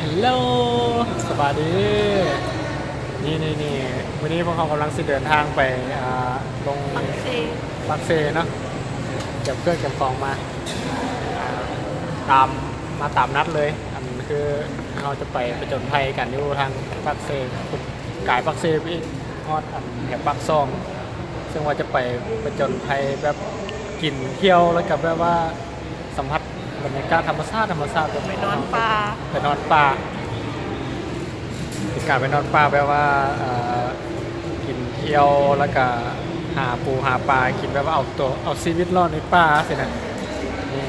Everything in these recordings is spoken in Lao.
ເຮລໂລ ສະບາຍດີ. ນີ້ໆໆ ມື້ນີ້ພວກເຮົາກຳລັງຊິເດີນທາງໄປ ອ່າ ລົງປາກເຊ ປາກເຊເນາະ, ກຽມເຄື່ອງກຽມຂອງມາ ອ່າ ຕາມ ມາຕາມນັດເລີຍ. ອັນຄືເຮົາຈະໄປປະຈົນໄພກັນຢູ່ທາງປາກເຊ ກາຍປາກເຊໄປອີກ ຮອດອັນແຖວປາກຊ່ອງ ເຊິ່ງວ່າຈະໄປປະຈົນໄພແບບກິນທ່ຽວ ແລ້ວກະແບບວ່າ ສຳຜັດບັນຍາກາດທຳມະຊາດ ທຳມະຊາດ ໄປນອນປ່າ ໄປນອນປ່າ ເປັນການໄປນອນປ່າແບບວ່າ ເອີ ກິນທ່ຽວ ແລ້ວກະຫາປູຫາປາກິນ ແບບວ່າເອົາໂຕ ເອົາຊີວິດລອດໃນປ່າຊີ້ນະ. ນີ້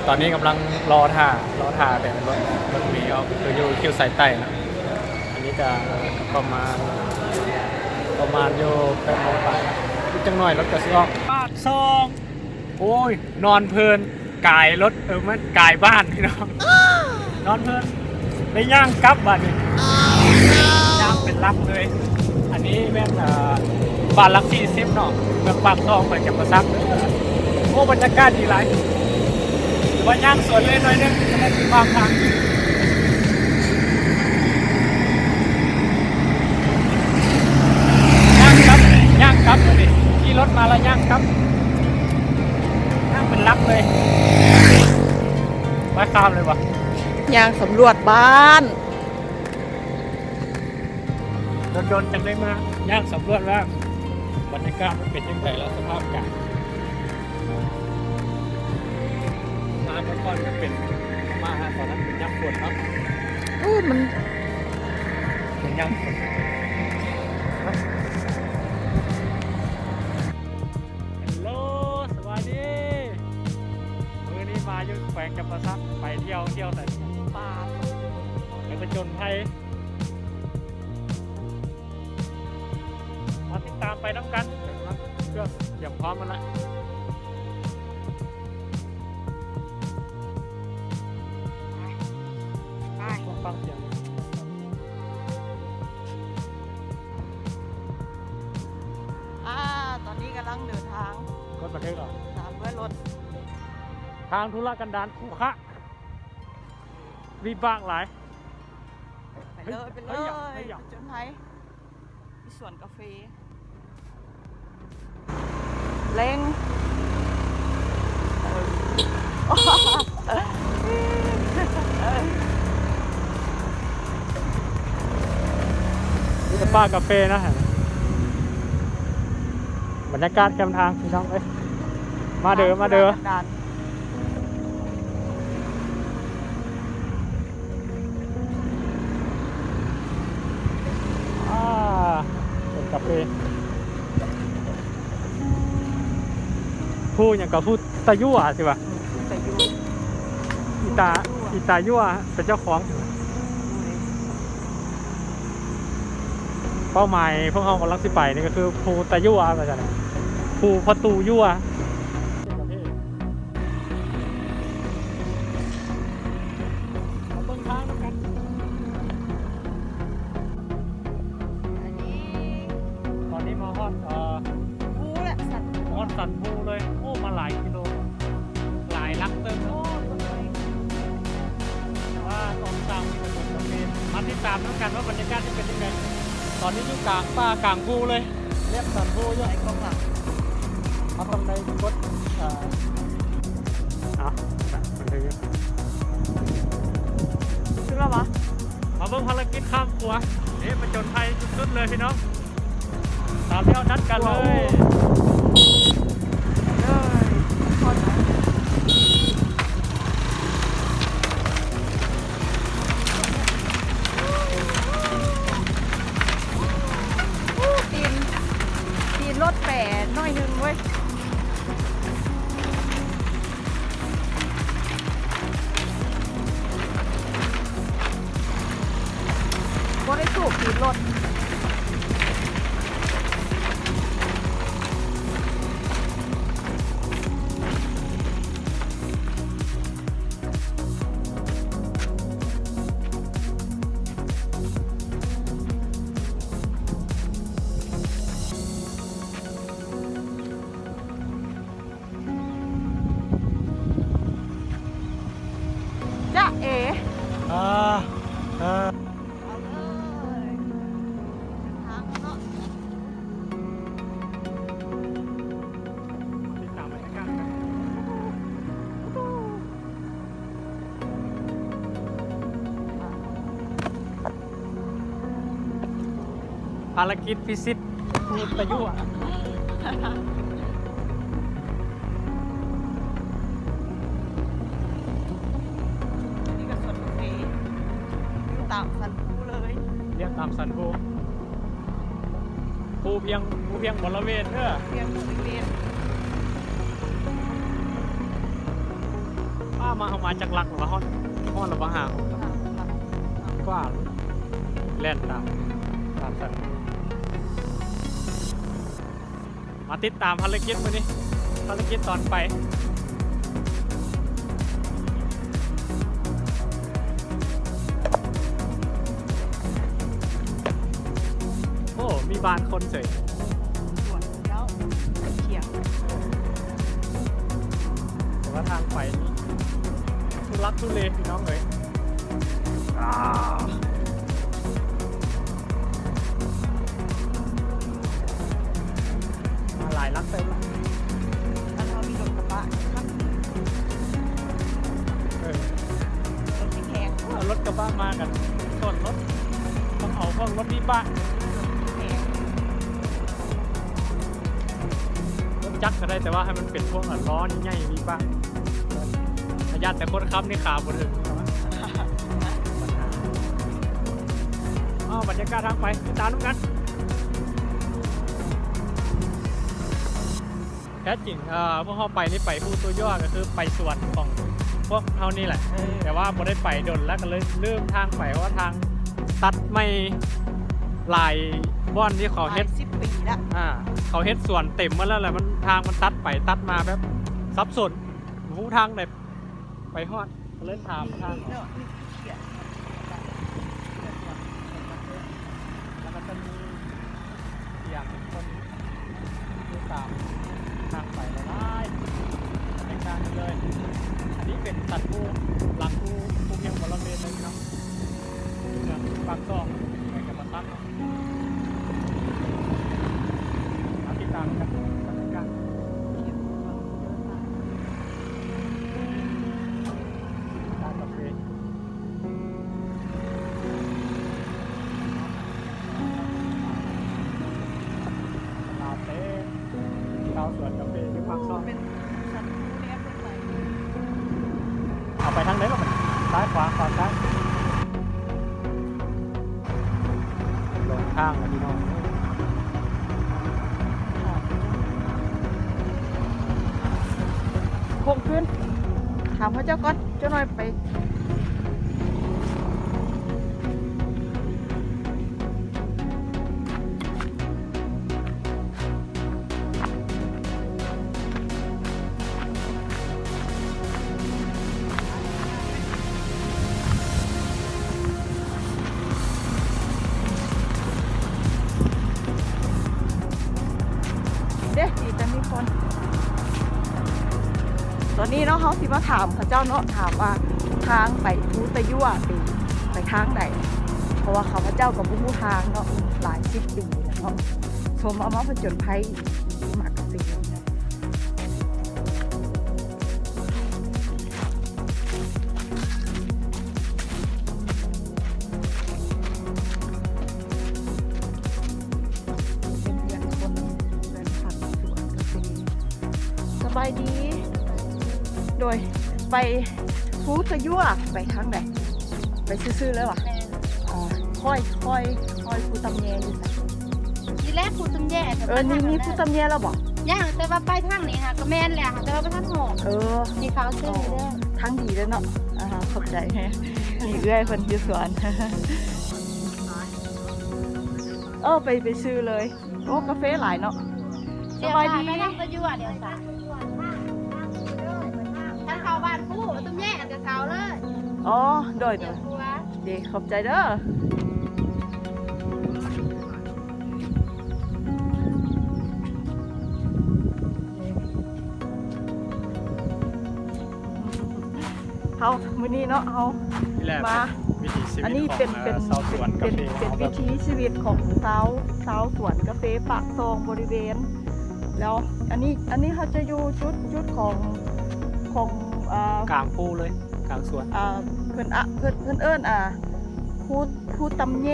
ຕອນນີ້ກຳລັງລໍຖ້າ ລໍຖ້າແຕ່ລົດ ລົດເມອອກ ຄືຢູ່ຄິວສາຍໃຕ້ນະ. ອັນນີ້ກະ ກະປະມານ ປະມານຢູ່ແປດໂມງປາຍ ອີກຈັກໜ້ອຍລົດກະຊິອອກ. ປາກຊ່ອງ ໂອ້ຍ ນອນເພີນ ກາຍລົດ ເອີ ມັນກາຍບ້ານພີ່ນ້ອງ ນອນເພີນ ໄດ້ຍ່າງກັບບາດນີ້ ຍ່າງເປັນຫຼັກເລີຍ. ອັນນີ້ແມ່ນ ເອີ ບ້ານຫຼັກສີ່ສິບເນາະ ເມືອງປາກຊ່ອງ ແຂວງຈຳປາສັກ. ໂອ້ ບັນຍາກາດດີຫຼາຍ ຖືວ່າຍ່າງສວນເລີຍໜ້ອຍໜຶ່ງ ມັນໄດ້ເປັນບາງທາງ. ຍ່າງກັບ ຍ່າງກັບເລີຍ ຂີ່ລົດມາແລ້ວຍ່າງກັບ ຍ່າງເປັນຫຼັກເລີຍ. ໄປຂ້າມເລີຍວະ ຍ່າງສຳຫຼວດບ້ານ ດົນໆ ຈັ່ງໄດ້ມາ ຍ່າງສຳຫຼວດວ່າບັນຍາກາດມັນເປັນຈັ່ງໃດ ແລະ ສະພາບອາກາດ. ມາເມື່ອກ່ອນກະເປັນ ມາຕອນນັ້ນເປັນຍາມຝົນເນາະ. ໂອ້ ມັນເປັນຍາມຝົນ. ເຮລໂລ ສະບາຍດີ. ມື້ນີ້ມາຢູ່ແຂວງຈຳປາສັກ ໄປທ່ຽວ ທ່ຽວໃສ? ປ່າ ໄປປະຈົນໄພ. ມາຕິດຕາມໄປນຳກັນ ເຄື່ອງກຽມພ້ອມໝົດລະ. ໄປ ຟັງສຽງ. ອ່າ ຕອນນີ້ກຳລັງເດີນທາງ ກົດບັນທຶກເນາະ ຕາມດ້ວຍລົດ. ທາງທຸລະກັນດານຂຸຂະ ວິບາກຫຼາຍ. ໄປເລີຍ ໄປເລີຍ ເຮີ້ຍ ເຮີ້ຍ ຜະຈົນໄພ ມີສວນກາເຟ ເລັ່ງ ເອີ ມີແຕ່ປ່າກາເຟນະ. ບັນຍາກາດແຄມທາງພີ່ນ້ອງເອີຍ ມາເດີ ມາເດີ. ອ່າ ຕົ້ນກາເຟ ພູຫຍັງກະ ພູຕາຍົວຊິວ່າ ຕາຍົວ ອີຕາ ອີຕາຍົວເປັນເຈົ້າຂອງ. ເປົ້າໝາຍພວກເຮົາກຳລັງຊິໄປນີ້ກະຄືພູຕາຍົວວ່າຊັ້ນ ພູພໍ່ຕູ້ຍົວ. ມາເບິ່ງທາງນຳກັນ. ອັນນີ້ ຕອນນີ້ມາຮອດ ເອີ ພູແຫຼະ ສັນ ຮອດສັນພູເລີຍ. ໂອ້ ມາຫຼາຍກິໂລ ຫຼາຍຫຼັກເຕີບເນາະ. ແຕ່ວ່າຕອນເຊົ້ານີ້ກະເປັນກາເຟ. ມາຕິດຕາມນຳກັນວ່າບັນຍາກາດຈະເປັນຈັ່ງໃດ. ຕອນນີ້ຢູ່ກາງປ່າກາງພູເລີຍ. ລຽບສັນພູຢູ່ ໄອ້ກ້ອງຫຼັງ ເຮົາຕ້ອງໄດ້ກົດ ເອີ ເອົາ ບັນທຶກຢູ່ ຖືກແລ້ວຫວາ? ມາເບິ່ງພາລະກິດຂ້າມຂົວ ເດ້ ປະຈົນໄພສຸດໆເລີຍພີ່ນ້ອງ ຕາມທີ່ເຮົານັດກັນເລີຍ. ເລີຍ ໂອ້ ຕີນ ຕີນລົດແປໜ້ອຍໜຶ່ງເວີຍ. ບໍ່ໄດ້ສູບຕີນລົດ. ຈະເອ ອ່າ ເອົາເລີຍ ທາງເນາະ ຕິດຕາມບັນຍາກາດກັນ. ພາລະກິດພິຊິດພູຕະຍົວ ອັນນີ້ກໍສວນກາເຟ ຢູ່ຕາມສັນພູເລີຍ ລຽບຕາມສັນພູ ພູພຽງ ພູພຽງບໍລະເວນເດີ ພຽງບໍລະເວນ. ອ້າ ມາ ເຮົາມາຈັກຫຼັກແລ້ວວະ? ຮອດ ຮອດແລ້ວບໍ່? ຫ້າ ຫົກຫຼັກກວ່າ ແລ່ນຕາມ ຕາມສັນ. ມາຕິດຕາມພາລະກິດມື້ນີ້ ພາລະກິດຕອນໄປ. ໂອ້ ມີບ້ານຄົນເສີຍ ສວນເຈົ້າ ຂຽງ ແຕ່ວ່າທາງໄປນີ້ທຸລັກທຸເລພີ່ນ້ອງເອີຍ. ມາຫຼາຍຫຼັກເຕີບລະ ອັນເຮົາມີລົດກະບະຄັນໜຶ່ງ ເອີ ລົດແພງໆ ເອົາລົດກະບະມາກັນ ຊ້ອນລົດ ຕ້ອງເອົາພວກລົດວິບາກ ແພງ ລົດຈັກກໍໄດ້ ແຕ່ວ່າໃຫ້ມັນເປັນພວກ ອ່າ ລໍ້ໃຫຍ່ໆ ວິບາກ ຢ້ານແຕ່ຄົນຂັບນີ້ຂາບໍ່ເຖິງ. ອ້າວ ບັນຍາກາດທາງໄປ ຕິດຕາມນຳກັນ. ແທ້ຈິງ ເອີ ພວກເຮົາໄປນີ້ໄປພູໂຕຍົວະ ກໍຄືໄປສວນຂອງພວກເຮົານີ້ແຫຼະ ເອີ ແຕ່ວ່າບໍ່ໄດ້ໄປດົນແລ້ວ ກໍເລີຍລືມທາງໄປ ເພາະວ່າທາງຕັດໃໝ່ຫຼາຍບ່ອນທີ່ເຂົາເຮັດ ຫຼາຍສິບປີແລ້ວ ອ່າ ເຂົາເຮັດສວນເຕັມໝົດແລ້ວ ແລ້ວມັນ ທາງມັນຕັດໄປຕັດມາແບບສັບສົນ ບໍ່ຮູ້ທາງໃດໄປຮອດ ກໍເລີຍຖາມທາງ ແລ້ວກໍຈະມີສຽງຄົນຢູ່ຕາມທາງໄປຫຼາຍໆ ແຕກຕ່າງກັນເລີຍ. ອັນນີ້ເປັນສັນພູ ຫຼັງພູ ພູພຽງບໍລະເວນເລີຍເນາະ ເມືອງປາກຊ່ອງ ໃນກຳມະຕັດເນາະ. ມາຕິດຕາມກັນ ບັນຍາກາດ ຮ້ານກາເຟ ລາວເຕັມ ຊາວສວນກາເຟຢູ່ປາກຊ່ອງ ເປັນສັດຜູ້ແນມເພິ່ນໄປ ເອົາໄປທາງໃດລະບັດນີ້? ຊ້າຍຂວາ ຂວາຊ້າຍ. ຫຼົງທາງລະພີ່ນ້ອງ ໂຄ້ງຄືນ ຖາມເຂົາເຈົ້າກ່ອນ ຈັກໜ້ອຍໄປ. ເດ້ ດີຈັງມີຄົນ. ຕອນນີ້ເນາະ ເຮົາຊິມາຖາມເຂົາເຈົ້າເນາະ ຖາມວ່າທາງໄປພູຕະຍົວະນີ້ໄປທາງໃດ ເພາະວ່າຂ້າພະເຈົ້າກໍບໍ່ຮູ້ທາງເນາະ ຫຼາຍສິບປີແລ້ວເນາະ. ຊົມເອົາມາຜະຈົນໄພ ທີ່ໝາກກະເຊນ ເປັນວຽກຄົນເດີນທາງສວນກາເຟ. ສະບາຍດີ ໂດຍ ໄປພູຕະຍົວະ ໄປທາງໃດ? ໄປຊື່ໆເລີຍຫວາ? ແມ່ນ. ອໍ ຄອຍ ຄອຍ ຄອຍພູຕຳແຍຢູ່ໃສ? ນີ້ແຫຼະພູຕຳແຍ. ເອີ ນີ້ ນີ້ພູຕຳແຍແລ້ວບໍ່? ຍັງ ແຕ່ວ່າໄປທາງນີ້ຫາກໍແມ່ນແຫຼະ ແຕ່ວ່າບໍ່ທັນຮອດ. ເອີ ນີ້ເຂົາຊື່ເດີ ທາງດີເດີເນາະ. ອ່າ ຂອບໃຈ ນີ້ເອື້ອຍເພິ່ນຢູ່ສວນ. ເອີ ໄປ ໄປຊື່ເລີຍ. ໂອ້ ກາເຟຫຼາຍເນາະ. ສະບາຍດີ. ໄປທາງຕະຍົວະ ດຽວສາ ທາງເຂົ້າບ້ານພູ ຕົງແຍກກັນກັບເຂົາເລີຍ. ອໍ ໂດຍ ໂດຍ ເດ ຂອບໃຈເດີ. ເປັນວຽກຄົນເດີນທາງ ເຮົາມື້ນີ້ເນາະ ເຮົາ ນີ້ແຫຼະ ມາ ວິຖີຊີວິດ ອັນນີ້ເປັນ ຂອງ ເປັນ ເອີ ຊາວສວນກາເຟ ເປັນ ເຮົາ ເປັນວິຖີຊີວິດຂອງຊາວ ຊາວສວນກາເຟປາກຊ່ອງບໍລິເວນ ແລ້ວອັນນີ້ ອັນນີ້ເຮົາຈະຢູ່ຈຸດ ຈຸດຂອງ ຂອງ ເອີ ກາງພູເລີຍ ກາງສວນ ເອີ ເພິ່ນ ອະ ເພິ່ນ ເພິ່ນເອີ້ນ ອາ ພູ ພູຕຳແຍ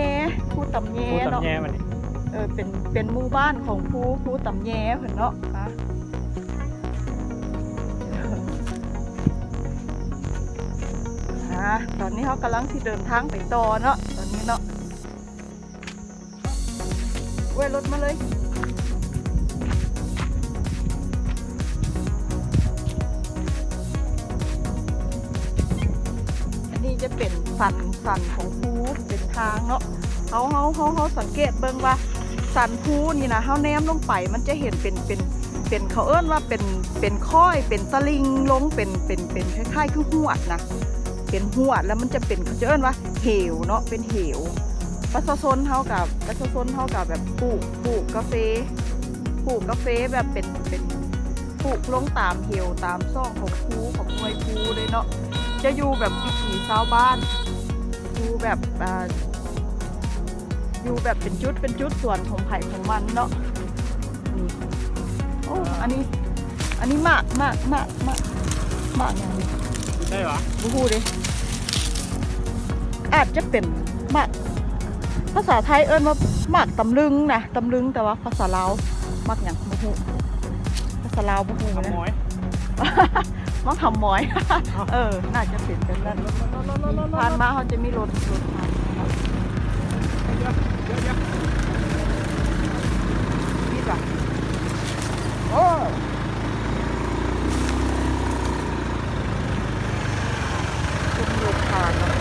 ພູຕຳແຍ ພູຕຳແຍ ເນາະ ບັດນີ້ ເອີ ເປັນ ເປັນໝູ່ບ້ານຂອງພູ ພູຕຳແຍເພິ່ນເນາະ ອາ ອາ ຕອນນີ້ເຮົາກຳລັງຊິເດີນທາງໄປຕໍ່ເນາະ ຕອນນີ້ເນາະ ເວີຍລົດມາເລີຍ ອັນນີ້ຈະເປັນສັນ ສັນຂອງພູ ເປັນທາງເນາະ ເຮົາ ເຮົາ ເຮົາ ເຮົາສັງເກດເບິ່ງວ່າ ສັນພູນີ້ນະ ເຮົາແນມລົງໄປ ມັນຈະເຫັນເປັນ ເປັນ ເປັນ ເຂົາເອີ້ນວ່າເປັນ ເປັນຄ້ອຍ ເປັນຕະລິ່ງລົງ ເປັນ ເປັນ ເປັນຄ້າຍໆຄືຫວດນະ ເປັນຫວດ ແລ້ວມັນຈະເປັນ ເຂົາຈະເອີ້ນວ່າເຫວເນາະ ເປັນເຫວ ປະຊາຊົນເຮົາກະ ປະຊາຊົນເຮົາກະແບບປູກ ປູກກາເຟ ປູກກາເຟແບບເປັນ ເປັນ ປູກລົງຕາມເຫວ ຕາມຊ່ອງຂອງພູ ຂອງຫ້ວຍພູເດ້ເນາະ ຈະຢູ່ແບບວິຖີຊາວບ້ານ ຢູ່ແບບ ອ່າ ຢູ່ແບບເປັນຈຸດ ເປັນຈຸດສວນຂອງໃຜຂອງມັນເນາະ ນີ້ ໂອ້ ອັນນີ້ ອັນນີ້ໝາກ ໝາກ ໝາກ ໝາກ ໝາກຫຍັງນີ້ ກິນໄດ້ຫວາ? ບໍ່ຮູ້ເດ້ ອາດຈະເປັນໝາກ ພາສາໄທເອີ້ນວ່າໝາກຕຳລຶງນະ ຕຳລຶງ ແຕ່ວ່າພາສາລາວໝາກຫຍັງບໍ່ຮູ້ ພາສາລາວບໍ່ຮູ້ນະ ຫຳໝອຍ ໝາກຫຳໝອຍ ເອີ ໜ້າຈະເປັນແບບນັ້ນ ຜ່ານມາເຮົາຈະມີລົດ ລົດຜ່ານ ນີ້ລະ ໂອ້ ເປັນລົດຜ່ານເນາະ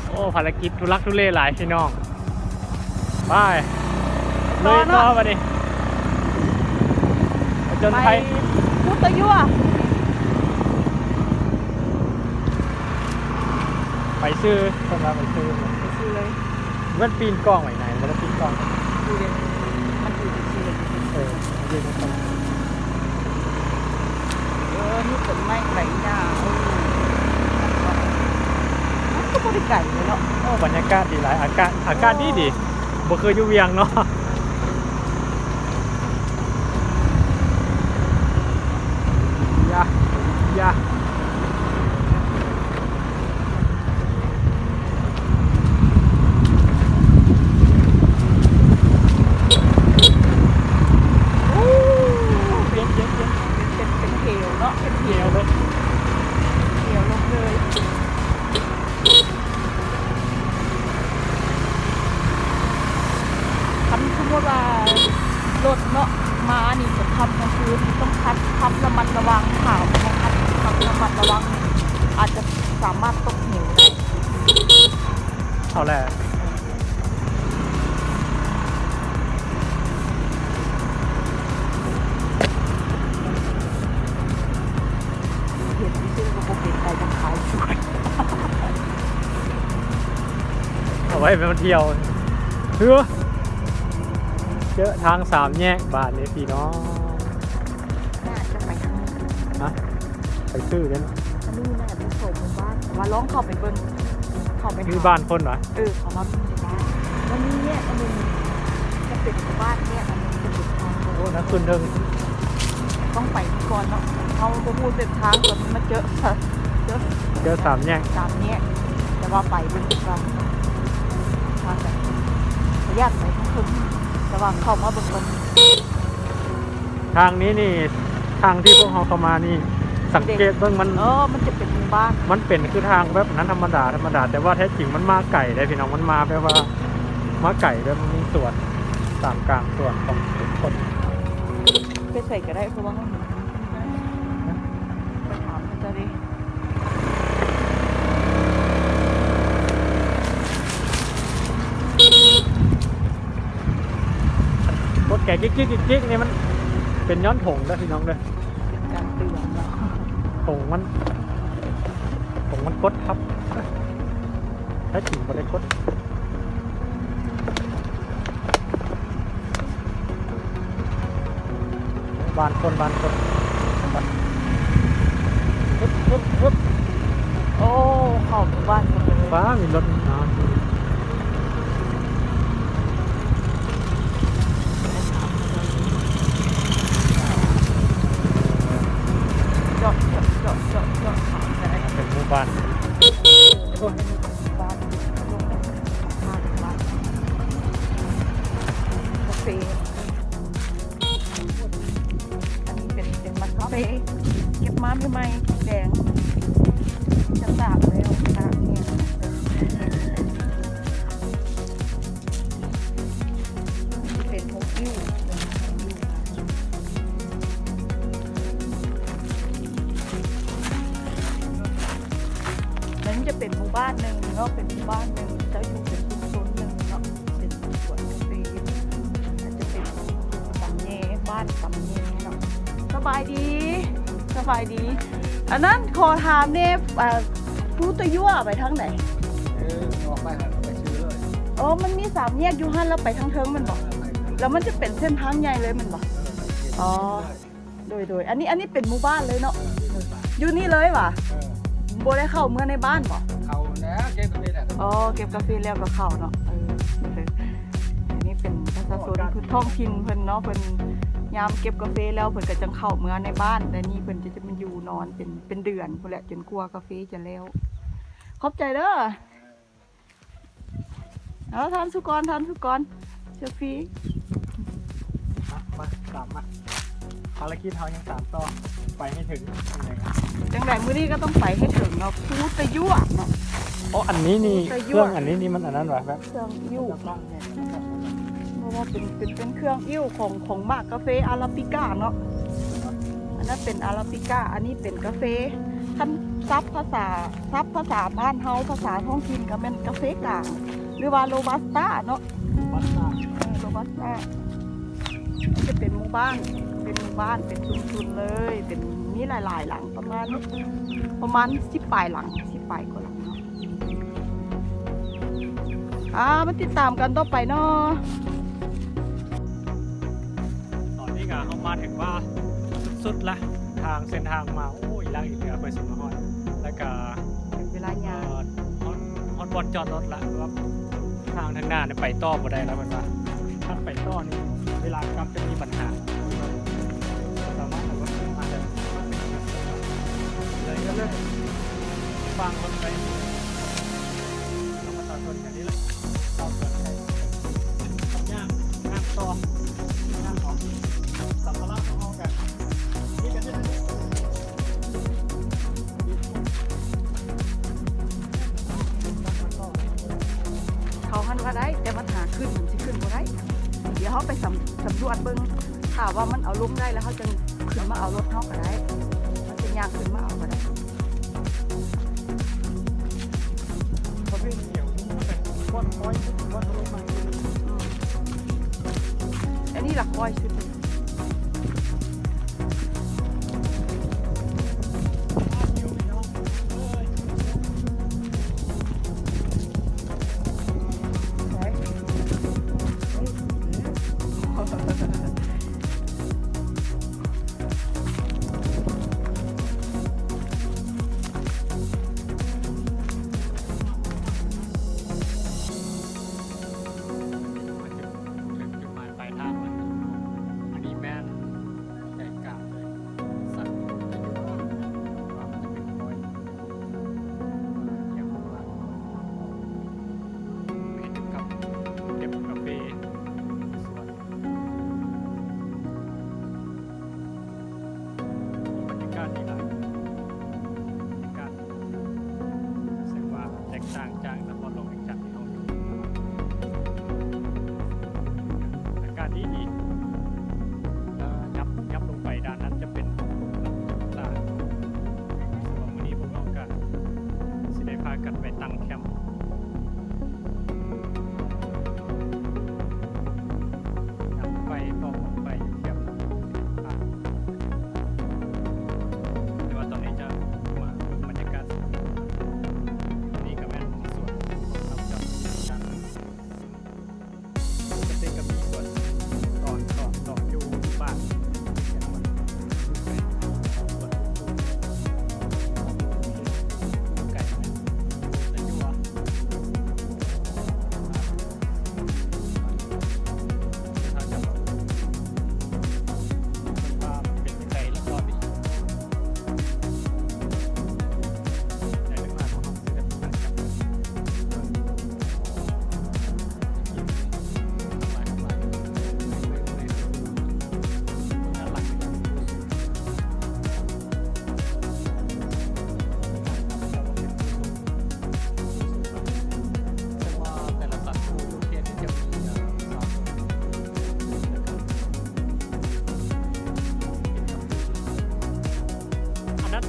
ໂອ້ ພາລະກິດທຸລັກທຸເລຫຼາຍພີ່ນ້ອງ ໄປ ລຸຍຕໍ່ບັດນີ້ ຜະຈົນໄພ ໄປພຸດຕະຍົວ ໄປຊື່ ເພິ່ນວ່າໄປຊື່ ໄປຊື່ເລີຍ ມັນປີນກ້ອງໄວ້ໃນ ບໍ່ໄດ້ປີນກ້ອງ ຢູ່ເດ້ ມັນຢູ່ຈັ່ງຊີ້ເລີຍ ເອີ ຢູ່ຈັ່ງຊັ້ນ ເອີ ມີຕົ້ນໄມ້ໃບຫຍ້າ ເອີ ມັນກໍບໍ່ໄດ້ໄກເນາະ ໂອ້ ບັນຍາກາດດີຫຼາຍ ອາກາດ ອາກາດດີດີ ໂອ້ ບໍ່ຄືຢູ່ວຽງເນາະ ຢາ ຢາ ໂອ້ ເຢັນໆໆ ເປັນ ເປັນ ເປັນເຫວເນາະ ເປັນເຫວ ເຫວລົງ ເຫວລົງເລີຍ ຄັນສົມມຸດວ່າລົດເນາະ ມານີ້ກະຄ່ຳກາງຄືນ ຕ້ອງຂັບ ຂັບລະມັດລະວັງ ຖ້າເຮົາບໍ່ຂັບ ຂັບລະມັດລະວັງ ອາດຈະສາມາດຕົກເຫວໄດ້ ເອົາແຫຼະ ເຮັດຊື່ໆ ກະບໍ່ເປັນໄປທາງຂາຍສວນ ເອົາໄວ້ໄປທ່ຽວ ເຮືອ ເຈີທາງສາມແຍກບາດນີ້ພີ່ນ້ອງ ໜ້າຈະໄປທາງນີ້ ຮະ ໄປຊື່ເດ້ ອັນນີ້ໜ້າຈະໂຊນໝູ່ບ້ານ ແຕ່ວ່າລອງເຂົ້າໄປເບິ່ງ ເຂົ້າໄປ ມີ ຫາ ບ້ານຄົນຫວາ? ເອີ ເຂົາວ່າມີໝູ່ບ້ານ ມັນມີແຍກອັນໜຶ່ງຈະເປັນໝູ່ບ້ານ ແຍກອັນໜຶ່ງຈະເປັນທາງ ໂອ້ ນັ້ນຂຶ້ນເທິງ ຕ້ອງໄປກ່ອນເນາະ ເຮົາບໍ່ຮູ້ເສັ້ນທາງ ຕອນນີ້ມາເຈີ ເຈີ ເຈີສາມແຍກ ສາມແຍກ ແຕ່ວ່າໄປເບິ່ງກ່ອນ ທາງໃດ ຢ້ານໄປທາງເທິງ ແຕ່ວ່າເຂົ້າມາເບິ່ງກ່ອນ. ທາງນີ້ນີ້ ທາງທີ່ພວກເຮົາເຂົ້າມານີ້ ສັງເກດເບິ່ງມັນ ເອີ ມັນຈະເປັນໝູ່ບ້ານ ມັນເປັນຄືທາງແບບນັ້ນທຳມະດາ ທຳມະດາ ແຕ່ວ່າແທ້ຈິງມັນມາໄກເດ້ພີ່ນ້ອງ ມັນມາແບບວ່າ ມາໄກ ແບບມີສວນ ຕາມກາງສວນຂອງຄົນ ໄປໃສກະໄດ້ ເພາະວ່າເຮົາ ໄປຖາມເຂົາເຈົ້າເດ້. ກົດແກະກິກໆໆນີ້ ມັນເປັນຍ້ອນຖົງເດີພີ່ນ້ອງເດີ ເປັນການເຕືອນເນາະ ຖົງມັນ ຖົງມັນກົດທັບ ແທ້ຈິງບໍ່ໄດ້ກົດ. ບ້ານຄົນ ບ້ານຄົນ ຮຶບ ຮຶບ ຮຶບ ໂອ້ ເຂົ້າໝູ່ບ້ານໝົດເລີຍ ຟ້າ ມີລົດມາ ຈອດ ຈອດ ຈອດ ຈອດ ຈອດ ເປັນໝູ່ບ້ານ ໂອ້ຍ ບ້ານ ໂອເຄ ອັນນີ້ເປັນ ເປັນໝາກກາເຟ ເກັບມາໃໝ່ໆ ແດງ ຈະຕາກແລ້ວ ຕາກແຫ້ງ ເປັນຫົກຢູ່ ເປັນຫົກຢູ່ ມັນຈະເປັນໝູ່ບ້ານໜຶ່ງເນາະ ເປັນໝູ່ບ້ານໜຶ່ງ ເຈົ້າຢູ່ເປັນຊຸມຊົນໜຶ່ງເນາະ ເປັນສວນກາເຟ ອາດຈະເປັນຕຳແຍ ບ້ານຕຳແຍເນາະ. ສະບາຍດີ ສະບາຍດີ ອັນນັ້ນຂໍຖາມແດ່ ອ່າ ພູຕະຍົວໄປທາງໃດ? ເອີ ອອກໄປຫັ້ນ ໄປຊື່ເລີຍ ອໍ ມັນມີສາມແຍກຢູ່ຫັ້ນ ແລ້ວໄປທາງເທິງແມ່ນບໍ່? ເອີ ໄປທາງເທິງ ແລ້ວມັນຈະເປັນເສັ້ນທາງໃຫຍ່ເລີຍແມ່ນບໍ່? ເອີ ເປັນເສັ້ນທາງໃຫຍ່ ອໍ ໂດຍ ໂດຍ ອັນນີ້ ອັນນີ້ເປັນໝູ່ບ້ານເລີຍເນາະ? ເອີ ຢູ່ນີ້ເລີຍຫວາ? ເອີ ບໍ່ໄດ້ເຂົ້າເມືອໃນບ້ານບໍ່? ເຂົ້າແລ້ວ ເກັບກາເຟແລ້ວ ອໍ ເກັບກາເຟແລ້ວກໍເຂົ້າເນາະ ເອີ ເອີ ອັນນີ້ເປັນປະຊາຊົນ ໂອ້ ທ້ອງຖິ່ນເພິ່ນເນາະ ເພິ່ນຍາມເກັບກາເຟແລ້ວ ເພິ່ນກໍຈັ່ງເຂົ້າເມືອໃນບ້ານ ແຕ່ນີ້ເພິ່ນຈະ ຈະມາຢູ່ນອນເປັນ ເປັນເດືອນພຸ້ນແຫຼະ ຈົນກວ່າກາເຟຈະແລ້ວ ຂອບໃຈເດີ. ເອົາ ທ່ານສຸກອນ ທ່ານສຸກອນ ເຊລຟີ ມາ ມາ ຕາມມາ ພາລະກິດເຮົາຍັງສານຕໍ່ ໄປໃຫ້ເຖິງ ຈັ່ງໃດ ມື້ນີ້ກໍຕ້ອງໄປໃຫ້ເຖິງເນາະ ພູຕະຍົວເນາະ ອໍ ອັນນີ້ນີ້ ພູຕະຍົວ ເຄື່ອງອັນນີ້ນີ້ມັນອັນນັ້ນຫວາ ແບບ ເຄື່ອງອິ້ວ ເຈົ້າຂອງແຮງ ເພາະວ່າເປັນ ເປັນ ເປັນເຄື່ອງອິ້ວຂອງ ຂອງໝາກກາເຟອາຣາບິກາເນາະ ອັນນັ້ນເປັນອາຣາບິກາ ອັນນີ້ເປັນກາເຟ ຄັນສັບພາສາ ສັບພາສາບ້ານເຮົາ ພາສາທ້ອງຖິ່ນກໍແມ່ນກາເຟກາງ ຫຼືວ່າໂຣບັສຕາເນາະ ໂຣບັສຕາ ເອີ ໂຣບັສຕາ ມັນຈະເປັນໝູ່ບ້ານ ເປັນໝູ່ບ້ານ ເປັນຊຸມຊົນເລີຍ ເປັນ ມີຫຼາຍໆຫຼັງ ປະມານ ປະມານສິບປາຍຫຼັງ ສິບປາຍກວ່າຫຼັງເນາະ. ອ່າ ມາຕິດຕາມກັນຕໍ່ໄປເນາະ. ຕອນນີ້ກະເຮົາມາເຖິງວ່າສຸດໆລະ ທາງ ເສັ້ນທາງມາ ໂອ້ຍ ອີ່ຫຼັກອີ່ເຫຼືອເພື່ອຊິມາຮອດ ແລ້ວກະເວລາຍ່າງ ເອີ ຮອດ ຮອດບ່ອນຈອດລົດລະ ແບບທາງທາງໜ້ານີ້ໄປຕໍ່ບໍ່ໄດ້ລະ ເພິ່ນວ່າ ຄັນໄປຕໍ່ນີ້ເວລາກັບຈະມີບັນຫາ ສາມາດເອົາລົດມາໄດ້ ເລີຍ ເລີຍ ວາງລົດໄວ້ ປະຊາຊົນກັນນີ້ແຫຼະ ຊາວສວນໄທ ຍ່າງ ຍ່າງຕໍ່ ຍ່າງອອກ ສຳພາລະຂອງເຮົາກັນ ນີ້ກໍຈະ ເຂົ້າຫັ້ນວ່າໄດ້ ແຕ່ບັນຫາຂຶ້ນມັນຊິຂຶ້ນບໍ່ໄດ້ ດຽວເຮົາໄປສຳ ສຳຫຼວດເບິ່ງ ຖ້າວ່າມັນເອົາລົງໄດ້ແລ້ວ ເຮົາຈັ່ງຂຶ້ນມາເອົາລົດເຮົາກໍໄດ້ ເຮົາຈະຍ່າງຂຶ້ນມາເອົາກໍໄດ້. ປະເພດຂຽວນີ້ມັນເປັນກ້ອນ ກ້ອຍສຸດ ກ້ອນລົງມາ ອັນນີ້ລະກ້ອຍສຸດ. ເຖິງຈຸດໝາຍປາຍທາງແລ້ວ.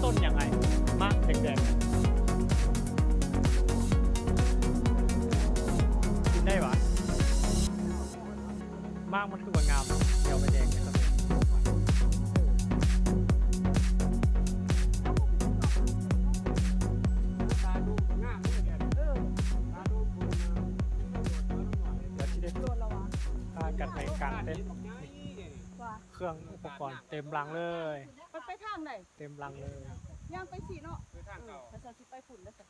ຕົ້ນຫຍັງອ້າຍ? ໝາກແດງໆ ກິນໄດ້ຫວາ? ໝາກມັນຄືວ່າງາມ ດຽວໄປແດງເລີຍ. ພາກັນໄປກາງເຕັນ ເຄື່ອງອຸປະກອນເຕັມຫຼັງເລີຍ. ໄປ ໄປທາງໃດ? ເຕັມຫຼັງເລີຍ. ຍ່າງໄປຊີ້ເນາະ. ເອີ ຖ້າຊັ້ນຊິໄປພຸ້ນເດີ. ຮະ?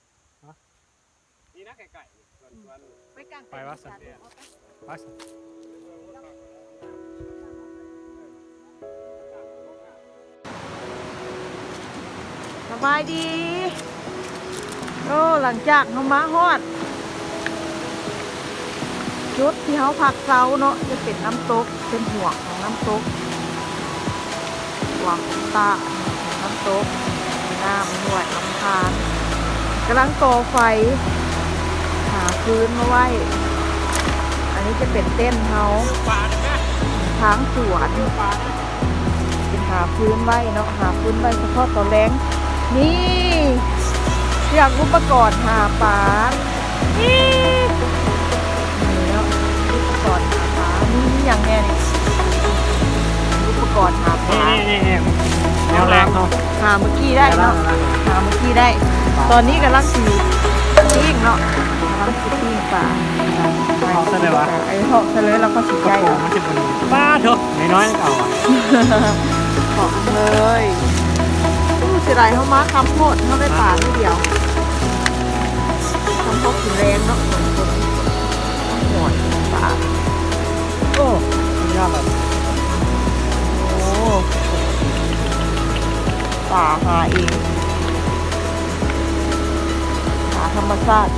ນີ້ນະ ໃກ້ໆ ນີ້ ສວນ ສວນ ໄປກາງເຕັນ ໄປວ່າຊັ້ນ ໄປ ໄປຊັ້ນ. ສະບາຍດີ. ໂອ້ ຫຼັງຈາກເຮົາມາຮອດຈຸດທີ່ເຮົາພັກເຊົາເນາະ ຈະເປັນນ້ຳຕົກ ເປັນຫວກຂອງນ້ຳຕົກ ຫວກຕາ ນ້ຳຕົກ ນ້ຳຫ້ວຍລຳທານ. ກຳລັງກໍ່ໄຟ ຫາຟືນມາໄວ້. ອັນນີ້ຈະເປັນເຕັນເຮົາ ທາງສວນ ເປັນຫາຟືນໄວ້ເນາະ ຫາຟືນໄວ້ສະເພາະຕອນແລງ. ນີ້ ຕຽມອຸປະກອນຫາປາ ນີ້ ນີ້ເນາະ ອຸປະກອນຫາປາ. ມີ ມີຫຍັງແດ່ນີ້? ອຸປະກອນຫາປາ ນີ້ໆໆ ແນວແລງເຮົາ ຫາມື້ກີ້ໄດ້ເນາະ ຫາມື້ກີ້ໄດ້. ຕອນນີ້ກຳລັງຊິປີ້ງເນາະ ກຳລັງຊິປີ້ງປາ. ເທາະຊະເລີຍຫວາ? ເອີ ເທາະຊະເລີຍ ແລ້ວກໍຊິໄກ່ ໂອ້ໂຫ ມັນຊິບໍ່ດີ. ປາດໂທ້ ນ້ອຍໆ ກໍເອົາ ເທາະເລີຍ. ໂອ້ ເສຍດາຍເຮົາມາຄ່ຳໂພດ ເຮົາໄດ້ປາໜ້ອຍດຽວ. ຄ່ຳໂພດກິນແລງເນາະ ໂອ້ຍ ປາ ໂອ້ ສຸດຍອດເລີຍ. ໂອ້ ປາຫາເອງ ປາທຳມະຊາດ.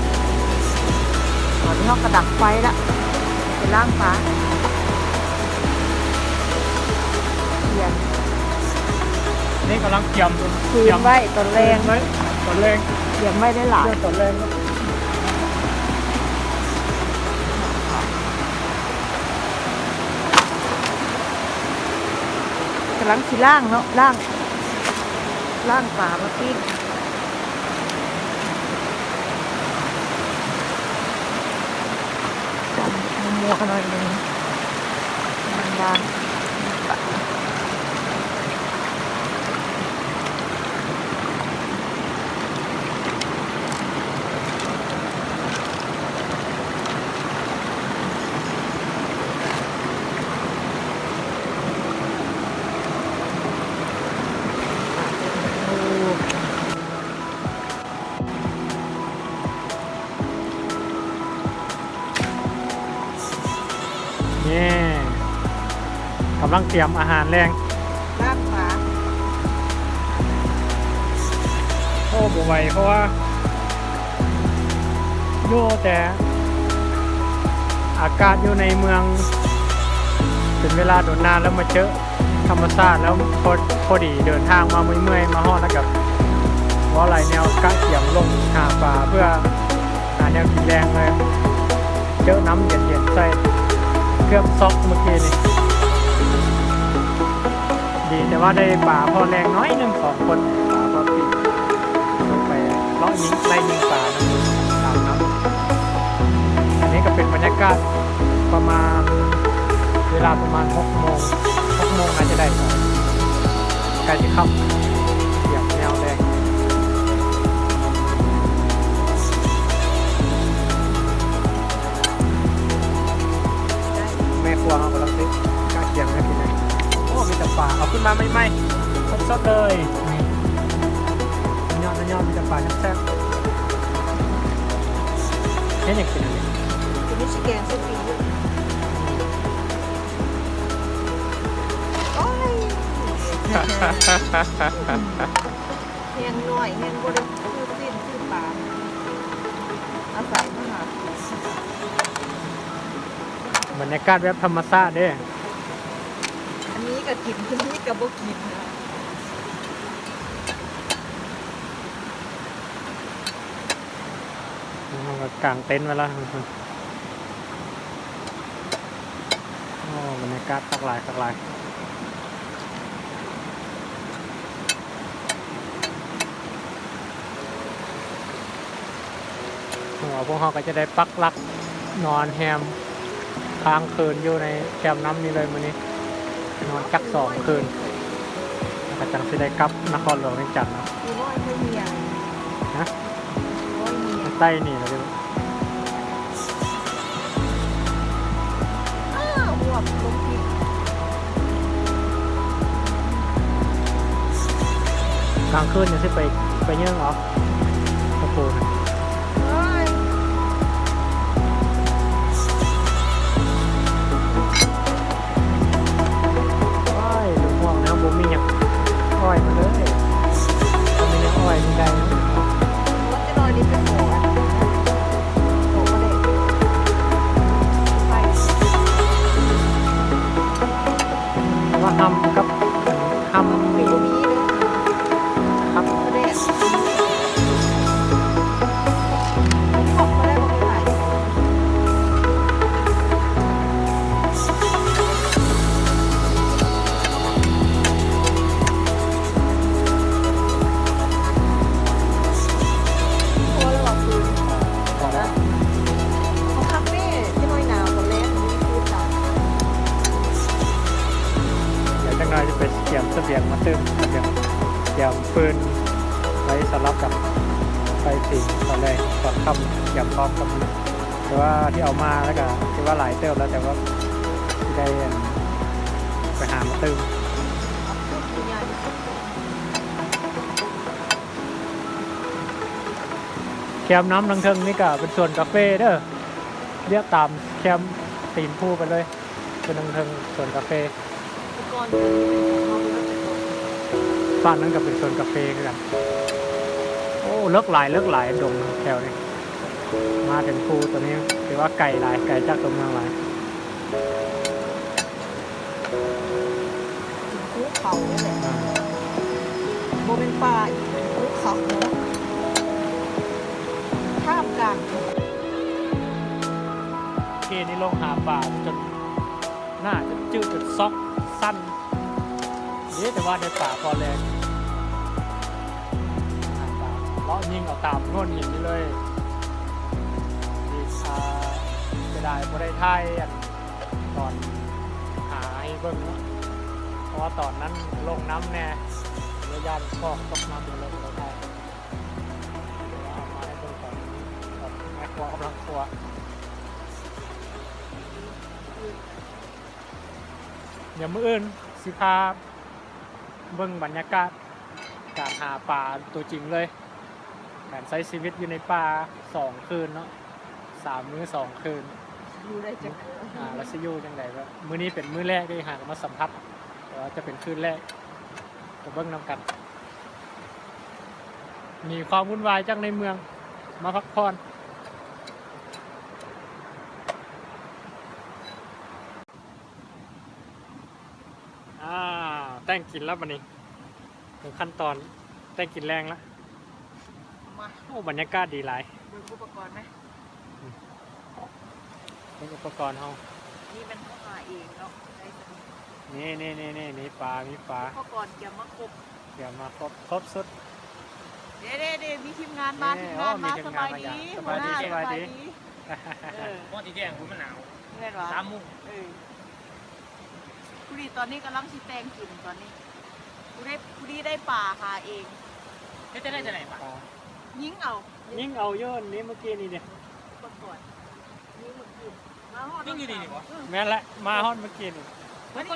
ຕອນນີ້ເຮົາກະດັບໄຟລະ ໄປລ້າງປາ ປ່ຽນ. ນີ້ກຳລັງຕຽມຟືນໄວ້ຕອນແລງ ຕອນແລງ ຕຽມໄວ້ໄດ້ຫຼາຍ ຕອນແລງ. ກຳລັງຊິລ້າງເນາະ ລ້າງ ລ້າງປາມາປີ້ງ. ໝວກໜ້ອຍໜຶ່ງ ບາງໆ. ນີ້ ກຳລັງຕຽມອາຫານແລງ ລ້າງປາ. ໂອ້ ບໍ່ໄຫວ ເພາະວ່າ ຢູ່ແຕ່ອາກາດຢູ່ໃນເມືອງ ເປັນເວລາດົນນານແລ້ວ ມາເຈີທຳມະຊາດແລ້ວ ພໍ ພໍດີເດີນທາງມາເມື່ອຍໆ ມາຮອດແລ້ວກໍບໍ່ໄດ້ແນວ ກະກຽມລົງຫາປາເພື່ອຫາແນວກິນແລງເລີຍ. ເຈີນ້ຳເຢັນໆ ໃສ່ ເກືອບຊັອກມື້ກີ້ນີ້. ດີແຕ່ວ່າໄດ້ປາພໍແລງໜ້ອຍໜຶ່ງ ສອງຄົນ ປາພໍປີ້ງ ໄປເລາະຍິງ ໄລ່ຍິງປາຕາມນ້ຳ. ອັນນີ້ກໍເປັນບັນຍາກາດປະມານ ເວລາປະມານຫົກໂມງ ຫົກໂມງອາດຈະໄດ້ ໃກ້ຊິຄ່ຳ ຕຽມແນວແລງ. ແມ່ຄົວເຮົາກຳລັງຊິກະກຽມແນວກິນເລີຍ. ໂອ້ ມີແຕ່ປາ ເອົາຂຶ້ນມາໃໝ່ໆ ສົດໆ ເລີຍ. ນີ້ ຍອດ ຍອດ ມີແຕ່ປາແຊບໆ. ເຮັດຫຍັງກິນອັນນີ້? ກິນນີ້ຊິແກງໃສ່ປີກ. ໂອ້ຍ ແຮງໜ້ອຍ ແຮງບໍ່ໄດ້ຊື້ຊີ້ນຊື້ປາ ອາໄສມາຫາກິນ. ບັນຍາກາດແບບທຳມະຊາດເດ້. ອັນນີ້ກໍກິນ ອັນນີ້ກໍບໍ່ກິນ. ເຮົາກໍກາງເຕັນໄວ້ແລ້ວ. ໂອ້ ບັນຍາກາດຄັກຫຼາຍ ຄັກຫຼາຍ. ພວກເຮົາກໍຈະໄດ້ປັກຫຼັກນອນແຮມຄ້າງຄືນຢູ່ໃນແຄມນ້ຳນີ້ເລີຍມື້ນີ້ ນອນຈັກສອງຄືນ ແລ້ວກໍຈັ່ງຊິໄດ້ກັບນະຄອນຫຼວງວຽງຈັນເນາະ. ຮະ? ໄຕ້ໜີແລ້ວເດ້. ອ້າວ ຫວບລົງອີກ. ກາງຄືນນີ້ຊິໄປ ໄປເຍີ້ງເອົາຕະປູນະ. ໂອ້ຍ ໂອ້ຍ ບໍ່ມີຫຍັງ ອ້ອຍມາເລີຍ ບໍ່ມີຫຍັງອ້ອຍ ມີໄກ່. ວ່າຫ້ຳກັບຫ້ຳ ຫ້ຳ ດຽວຈັກໜ່ອຍຊິໄປກຽມສະບຽງມາຕື່ມ ກຽມຟືນໄວ້ສຳລັບກັບໄຟຜິງຕອນແລງ ຕອນຄ່ຳ ກຽມພ້ອມກັບ ແຕ່ວ່າທີ່ເອົາມາແລ້ວກໍຖືວ່າຫຼາຍເຕີບແລ້ວ ແຕ່ວ່າໄດ້ ອັນ ໄປຫາມາຕື່ມ. ແຄມນ້ຳທາງເທິງນີ້ກໍເປັນສວນກາເຟເດີ ລຽບຕາມແຄມຕີນພູໄປເລີຍ ເປັນທາງເທິງສວນກາເຟ. ຝັ່ງນັ້ນກໍເປັນສວນກາເຟຄືກັນ. ໂອ້ ເລິກຫຼາຍ ເລິກຫຼາຍ ດົງແຖວນີ້. ມາເຖິງພູຕົວນີ້ຖືວ່າໄກຫຼາຍ ໄກຈາກຕົວເມືອງຫຼາຍ. ພູເຂົາເດ້ ອ່າ ບໍ່ແມ່ນປ່າອີກ ເປັນພູເຂົາ ທ່າມກາງ. ເຄນີ້ລົງຫາປາຈົນ ໜ້າຈະຈື່ ຈົນຊອກ ສັ່ນເດ້ ແຕ່ວ່າໄດ້ປາພໍແລງ. ເລາະຍິງເອົາຕາມໂງນຫີນນີ້ເລີຍ. ເສຍດາຍບໍ່ໄດ້ຖ່າຍ ອັນ ຕອນຫາໃຫ້ເບິ່ງເນາະ ເພາະວ່າຕອນນັ້ນລົງນ້ຳແດ່ ເລີຍຢ້ານຟອກຕົກນ້ຳ ເລີຍບໍ່ໄດ້ຖ່າຍ. ເອົາມາໃຫ້ເບິ່ງຕອນ ຕອນແມ່ຄົວກຳລັງຄົວ. ດຽວມື້ອື່ນຊິພາເບິ່ງບັນຍາກາດການຫາປາຕົວຈິງເລີຍ ການໃຊ້ຊີວິດຢູ່ໃນປ່າສອງຄືນເນາະ ສາມມື້ສອງຄືນ ຢູ່ໄດ້ຈັກ ອ່າ ແລ້ວຊິຢູ່ຈັ່ງໃດ. ມື້ນີ້ເປັນມື້ແລກເດ້ ຫາກະມາສຳຜັດ ແຕ່ວ່າຈະເປັນຄືນແລກ ກະເບິ່ງນຳກັນ. ໜີຄວາມວຸ່ນວາຍຈາກໃນເມືອງ ມາພັກຜ່ອນ. ອ້າວ ແຕ່ງກິນແລ້ວບັດນີ້ ເຖິງຂັ້ນຕອນແຕ່ງກິນແລງລະ. ມາ ໂອ້ ບັນຍາກາດດີຫຼາຍ. ເບິ່ງອຸປະກອນນະ ອືມ ເບິ່ງອຸປະກອນເຮົາ. ນີ້ແມ່ນເຮົາຫາເອງເນາະ ໄດ້ສ່ຳນີ້. ນີ້ໆໆໆ ມີປາ ມີປາ ອຸປະກອນກຽມມາຄົບ ກຽມມາຄົບ ຄົບຊຸດ. ເດ້ໆໆ ມີທີມງານມາ ເດ້ ທີມງານມາ. ໂອ້ ມີທີມງານມາ. ສະບາຍດີ ສະບາຍດີ ຫົວໜ້າ ສະບາຍດີ. ສະບາຍດີ. ເອີ ເມື່ອຕອນແລງພຸ້ນມັນໜາວ ແມ່ນຫວາ? ສາມໂມງ ເອີ ພໍດີຕອນນີ້ກຳລັງຊິແຕ່ງກິນຕອນນີ້. ຜູ້ໃດ ຜູ້ດີໄດ້ປາຫາເອງ. ເຮັດຈັ່ງໃດຈັ່ງໃດປາ? ຍິງເອົາ ຍິງເອົາຢູ່ນີ້ເມື່ອກີ້ນີ້ເດ້. ອຸປະກອນຍິງເມື່ອກີ້ ມາຮອດ ຍິງຢູ່ນີ້ນີ້ບໍ່? ອືມ ແມ່ນແຫຼະ ມາຮອດເມື່ອກີ້ນີ້. ອັນນີ້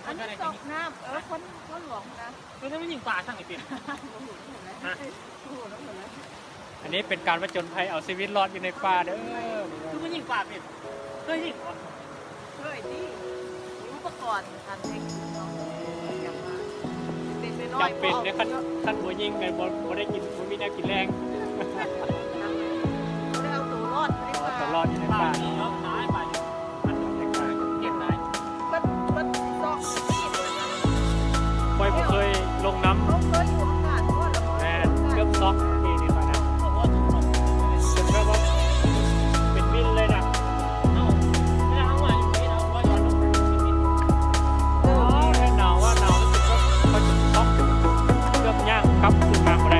ອັນນີ້ຊອກນ້ຳ ເອີ ຄົນ ຄົນຫຼວງນະ. ເອີ ແຕ່ມັນຍິງປາຊ່າງໃຫ້ເປັນ ບໍ່ຮູ້ນຳຫັ້ນແຫຼະ ຮະ ບໍ່ຮູ້ນຳຫັ້ນແຫຼະ. ອັນນີ້ເປັນການຜະຈົນໄພເອົາຊີວິດລອດຢູ່ໃນປ່າເດີ. ຄືມັນຍິງປາເປັນ ເຄີຍຍິງບໍ່? ເຄີຍຕິ ມີອຸປະກອນການແຕ່ງກິນເນາະ ຈຳເປັນເດ້. ຄັນ ຄັນບໍ່ຍິງກໍບໍ່ ບໍ່ໄດ້ກິນ ບໍ່ມີແນວກິນແລງ. ບໍ່ໄດ້ເອົາໂຕລອດຢູ່ໃນປ່າ ເອົາໂຕລອດຢູ່ໃນປ່າເນາະ. ຂ້ອຍບໍ່ເຄີຍລົງນ້ຳ ແມ່ນ ເກືອບຊອກປີນີ້ຂ້ອຍນະ ຈົນແບບວ່າເປັນວິນເລີຍນະ. ໂອ້ຍ ໜາວວ່າໜາວ ຮູ້ສຶກວ່າຂ້ອຍຈະຊອກ ເກືອບຍ່າງກັບຄືນມາບໍ່ໄດ້.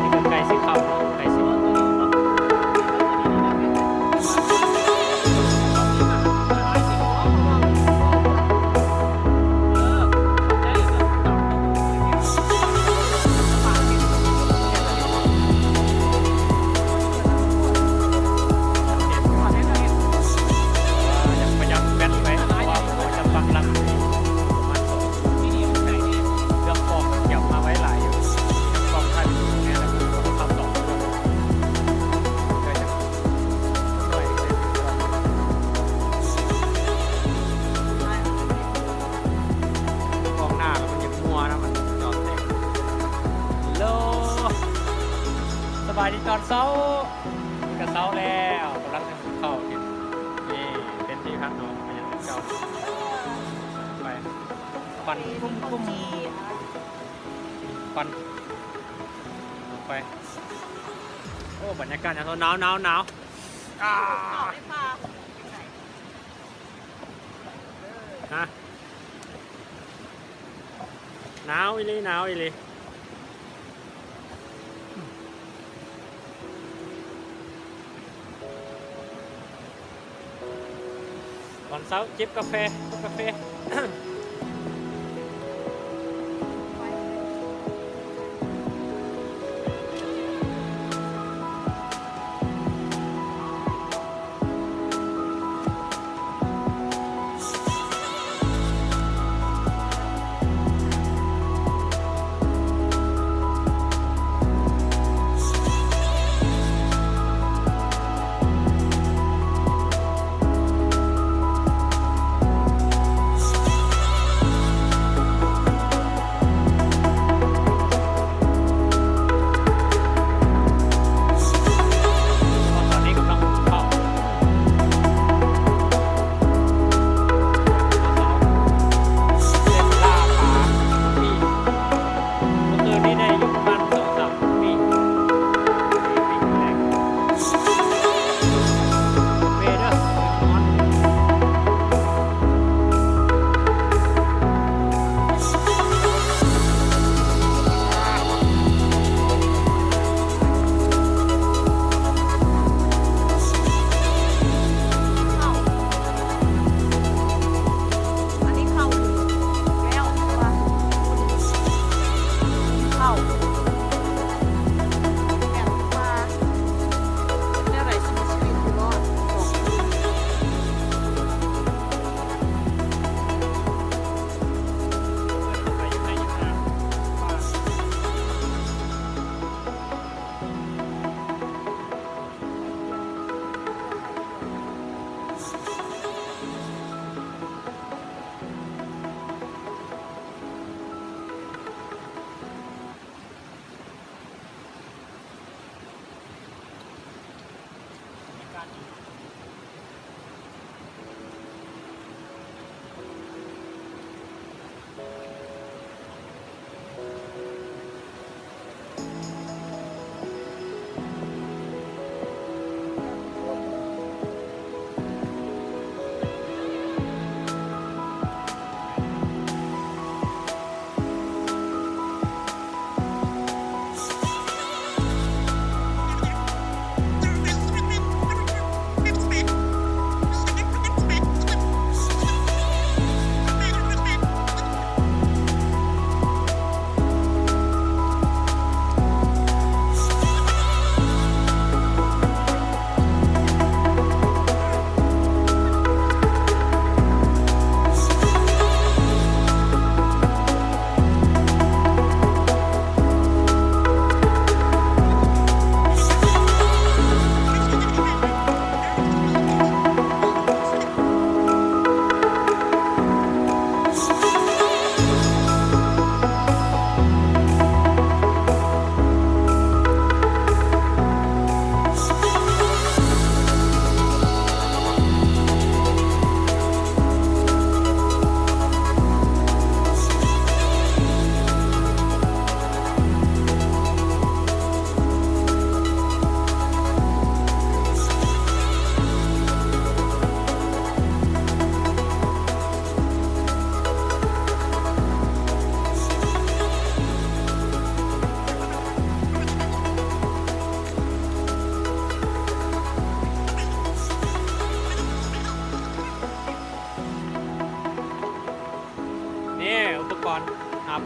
ນີ້ກໍໃກ້ຊິຄ່ຳ ໃກ້ຊິ ກ້ອງໜ້າມັນຍັງມົວນະ ມັນຈອດແຕກ. ໂລ ສະບາຍດີຕອນເຊົ້າ. ນີ້ກະເຊົ້າແລ້ວ ກຳລັງຈະກິນເຂົ້າກິນ. ນີ້ເປັນທີ່ພັກເຮົາ ເປັນຫຍັງເປັນເກົ່າ. ໄປ ຄວັນ ກຸ້ມໆ ຄວັນ ໄປ. ໂອ້ ບັນຍາກາດຍາມເຊົ້າ ໜາວໆ ອາ ຮະ ໜາວອີ່ຫຼີ ໜາວອີ່ຫຼີ. ຕອນເຊົ້າຈິບກາແຟ ຈິບກາແຟ.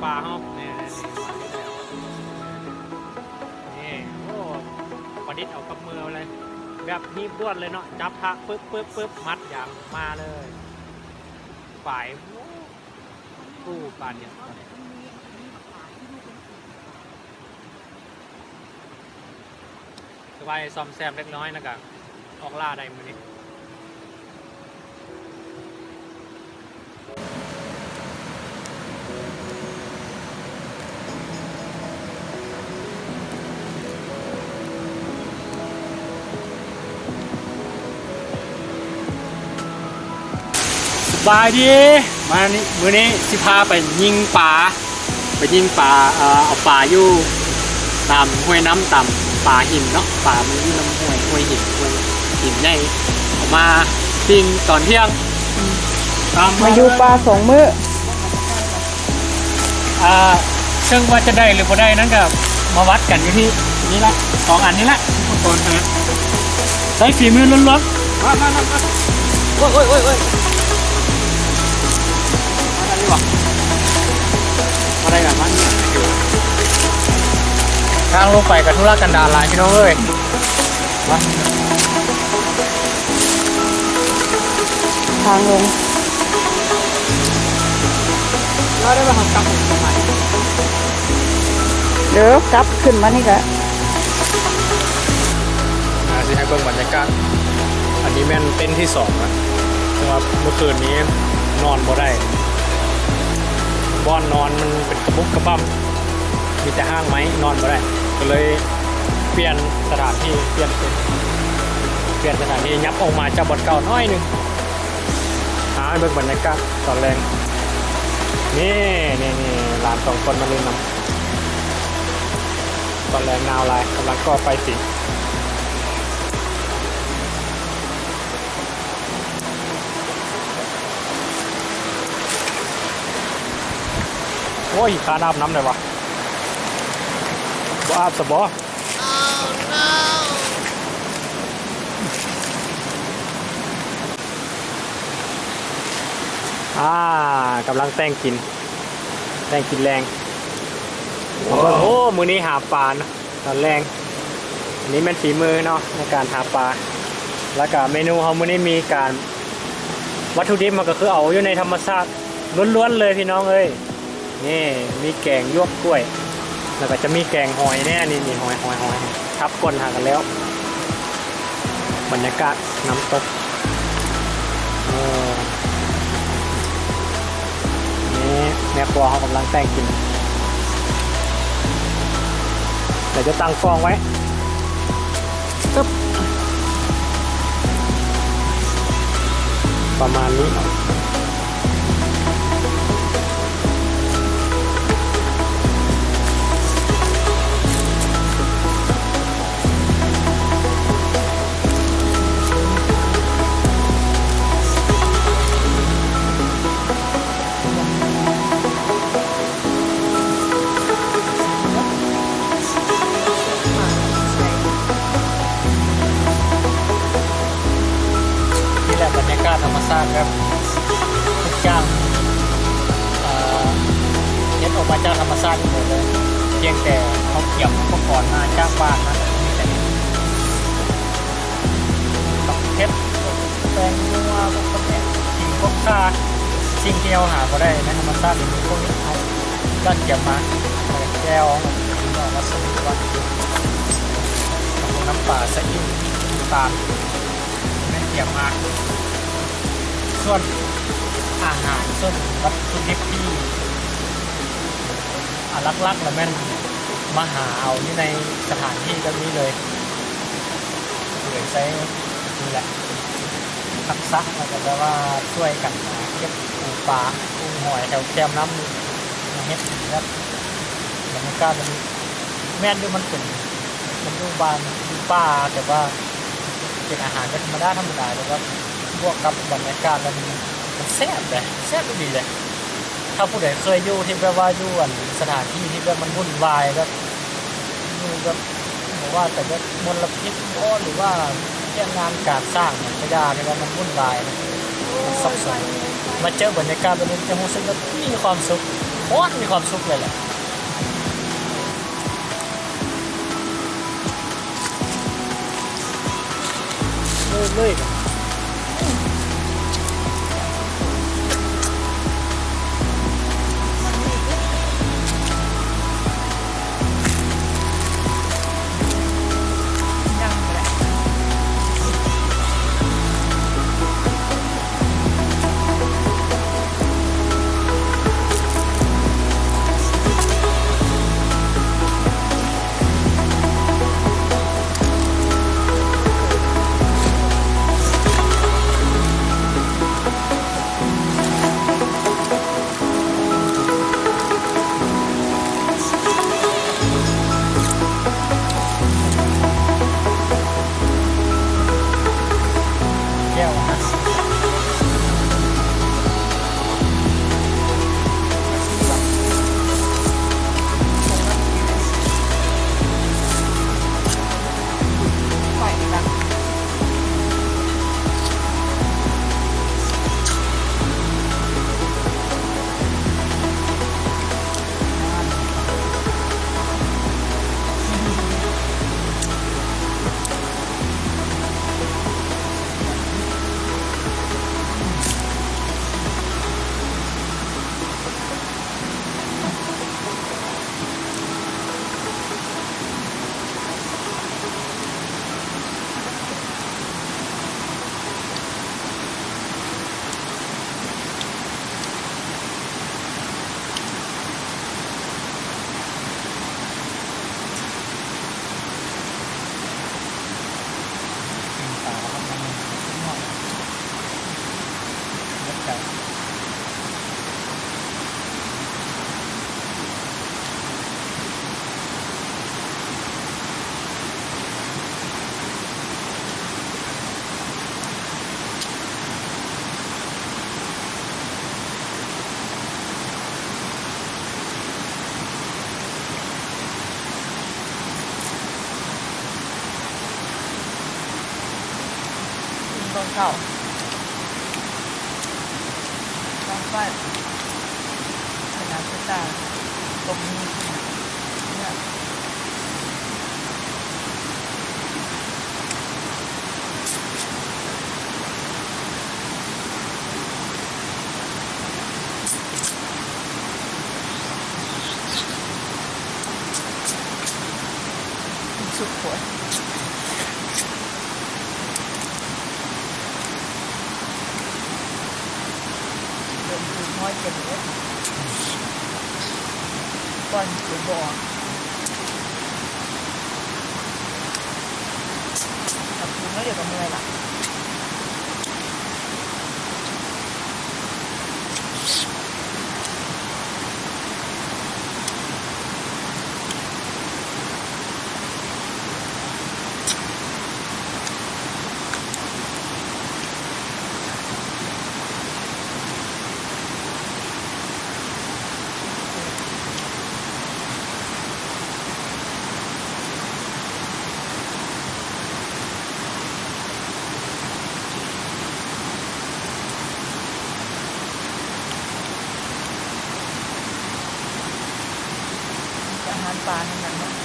ປາເຮົາ ນີ້ ນີ້ ນີ້ ໂອ້ ປະດິດເອົາກັບມືເອົາເລີຍ ແບບຮີບດ່ວນເລີຍເນາະ ຈັບພະປຶບ ປຶບ ປຶບ ມັດຢາງມາເລີຍ ຝາຍ ໂອ້ ປານຫຍັງ ສະບາຍ ສ້ອມແຊມເລັກນ້ອຍ ແລ້ວກະອອກລ່າໄດ້ມື້ນີ້. ສະບາຍດີ ມານີ້ ມື້ນີ້ຊິພາໄປຍິງປາ ໄປຍິງປາ ເອີ ເອົາປາຢູ່ຕາມຫ້ວຍນ້ຳ ຕາມປາຫີນເນາະ ປາມັນຢູ່ນຳຫ້ວຍ ຫ້ວຍຫີນ ຫ້ວຍຫີນໃຫຍ່ ເອົາມາປີ້ງຕອນທ່ຽງ ຕາມ ມາຢູ່ປ່າສອງມື້ ອ່າ ເຊິ່ງວ່າຈະໄດ້ຫຼືບໍ່ໄດ້ນັ້ນກໍມາວັດກັນຢູ່ທີ່ນີ້ລະ ສອງອັນນີ້ລະ ອຸປະກອນຂະໜາດ ໃຊ້ຝີມືລ້ວນໆ ມາ ມາ ມາ ມາ ໂອ້ຍ ໂອ້ຍ ໂອ້ຍ ໂອ້ຍ ມາໄດ້ຢູ່ບໍ່ ມາໄດ້ກັນ ມາ ທາງລົງໄປກໍທຸລະກັນດານຫຼາຍ ພີ່ນ້ອງເອີຍ. ທາງລົງ ເດີ ກັບຂຶ້ນມານີ້ກະ ອ່າ ຊິໃຫ້ເບິ່ງບັນຍາກາດ ອັນນີ້ແມ່ນເຕັນທີສອງລະ ເພາະວ່າມື້ຄືນນີ້ນອນບໍ່ໄດ້ ບ່ອນນອນມັນເປັນກະບຸກກະບັ້ມ ມີແຕ່ຮາກໄມ້ ນອນບໍ່ໄດ້ ກໍເລີຍປ່ຽນສະຖານທີ່ ປ່ຽນເປັນ ປ່ຽນສະຖານທີ່ ຫຍັບອອກມາຈາກບ່ອນເກົ່າໜ້ອຍໜຶ່ງ. ຫາໃຫ້ເບິ່ງບັນຍາກາດຕອນແລງ ນີ້ ນີ້ ນີ້ ຫຼານສອງຄົນມາຫຼິ້ນນຳ ຕອນແລງໜາວຫຼາຍ ກຳລັງກໍ່ໄຟຝິງ. ໂອ້ຍ ຂ້ານອາບນ້ຳໄດ້ວະ ບໍ່ອາບຊະບໍ? ອ່າ ກຳລັງແຕ່ງກິນ ແຕ່ງກິນແລງ ໂອ້ ມື້ນີ້ຫາປາເນາະ ຕອນແລງ ອັນນີ້ແມ່ນຝີມືເນາະ ໃນການຫາປາ ແລ້ວກະເມນູເຮົາມື້ນີ້ມີການ ວັດຖຸດິບມັນກໍຄືເອົາຢູ່ໃນທຳມະຊາດລ້ວນໆເລີຍພີ່ນ້ອງເອີຍ. ນີ້ມີແກງຢວກກ້ວຍ ແລ້ວກໍຈະມີແກງຫອຍແດ່ ນີ້ ນີ້ ຫອຍ ຫອຍ ຫອຍ ທັບກົ້ນຫາກັນແລ້ວ. ບັນຍາກາດນ້ຳຕົກ ເອີ ນີ້ແມ່ຄົວເຮົາກຳລັງແຕ່ງກິນ ດຽວຈະຕັ້ງກ້ອງໄວ້ ຕຶບ ປະມານນີ້ເນາະ. ນີ້ແຫຼະບັນຍາກາດທຳມະຊາດ ແບບທຸກຢ່າງ ເອີ ເຮັດອອກມາຈາກທຳມະຊາດໝົດເລີຍ ພຽງແຕ່ເຮົາກຽມອຸປະກອນມາຈາກບ້ານນະ ມີແຕ່ນີ້ ບັກເຜັດ ພວກແປ້ງນົວ ພວກປາແດກ ຂີງ ພວກຂ່າ ສິ່ງທີ່ເຮົາຫາບໍ່ໄດ້ໃນທຳມະຊາດ ມີພວກນີ້ ເຮົາກໍກຽມມາ ແຈ່ວ ນ້ຳປາ ສະອິ້ວ ນ້ຳຕານ ແມ່ນກຽມມາ. ສ່ວນອາຫານ ສ່ວນວັດຖຸດິບທີ່ ອາ ຫຼັກໆ ລະແມ່ນມາຫາເອົາຢູ່ໃນສະຖານທີ່ແບບນີ້ເລີຍ ໂດຍໃຊ້ນີ້ແຫຼະ ທັກສະ ແລ້ວກໍແບບວ່າຊ່ວຍກັນເກັບປູປາ ກຸ້ງຫອຍແຖວແຄມນ້ຳ ມາເຮັດແບບ ບັນຍາກາດມັນ ແມ່ນຢູ່ ມັນເປັນ ມັນຢູ່ບ້ານຢູ່ປ່າ ແຕ່ວ່າເປັນອາຫານແບບທຳມະດາ ທຳມະດາ ແຕ່ວ່າບວກກັບບັນຍາກາດແລ້ວມັນ ມັນແຊບເດ້ ແຊບອີ່ຫຼີເດ້. ຖ້າຜູ້ໃດເຄີຍຢູ່ທີ່ແບບວ່າຢູ່ ອັນ ສະຖານທີ່ທີ່ແບບມັນວຸ່ນວາຍ ແບບຢູ່ແບບ ບໍ່ວ່າແຕ່ແບບມົນລະພິດບໍ ຫຼືວ່າວຽກງານການສ້າງຫຍັງກໍຢ່າ ທີ່ວ່າມັນວຸ່ນວາຍ ມັນສັບສົນ ມາເຈີບັນຍາກາດແບບນີ້ ຈະຮູ້ສຶກວ່າມີຄວາມສຸກ. ໂຄດມີຄວາມສຸກເລີຍແຫຼະ. ເລີຍ ເລີຍ. ກິນຕອນເຊົ້າ ຕອນເຊົ້າ ຂະໜາດເຈົ້າ ຕົກມີ ເນຍ. ສຸກໂພດ ເລີ່ມຄືຫ້ອຍເຕັມເລີຍ ກ່ອນຄືບໍ່ອອກ. ກັບຄືນ້ອຍດຽວກໍເມື່ອຍລະ. ອາຫານປາທັງນັ້ນເນາະ.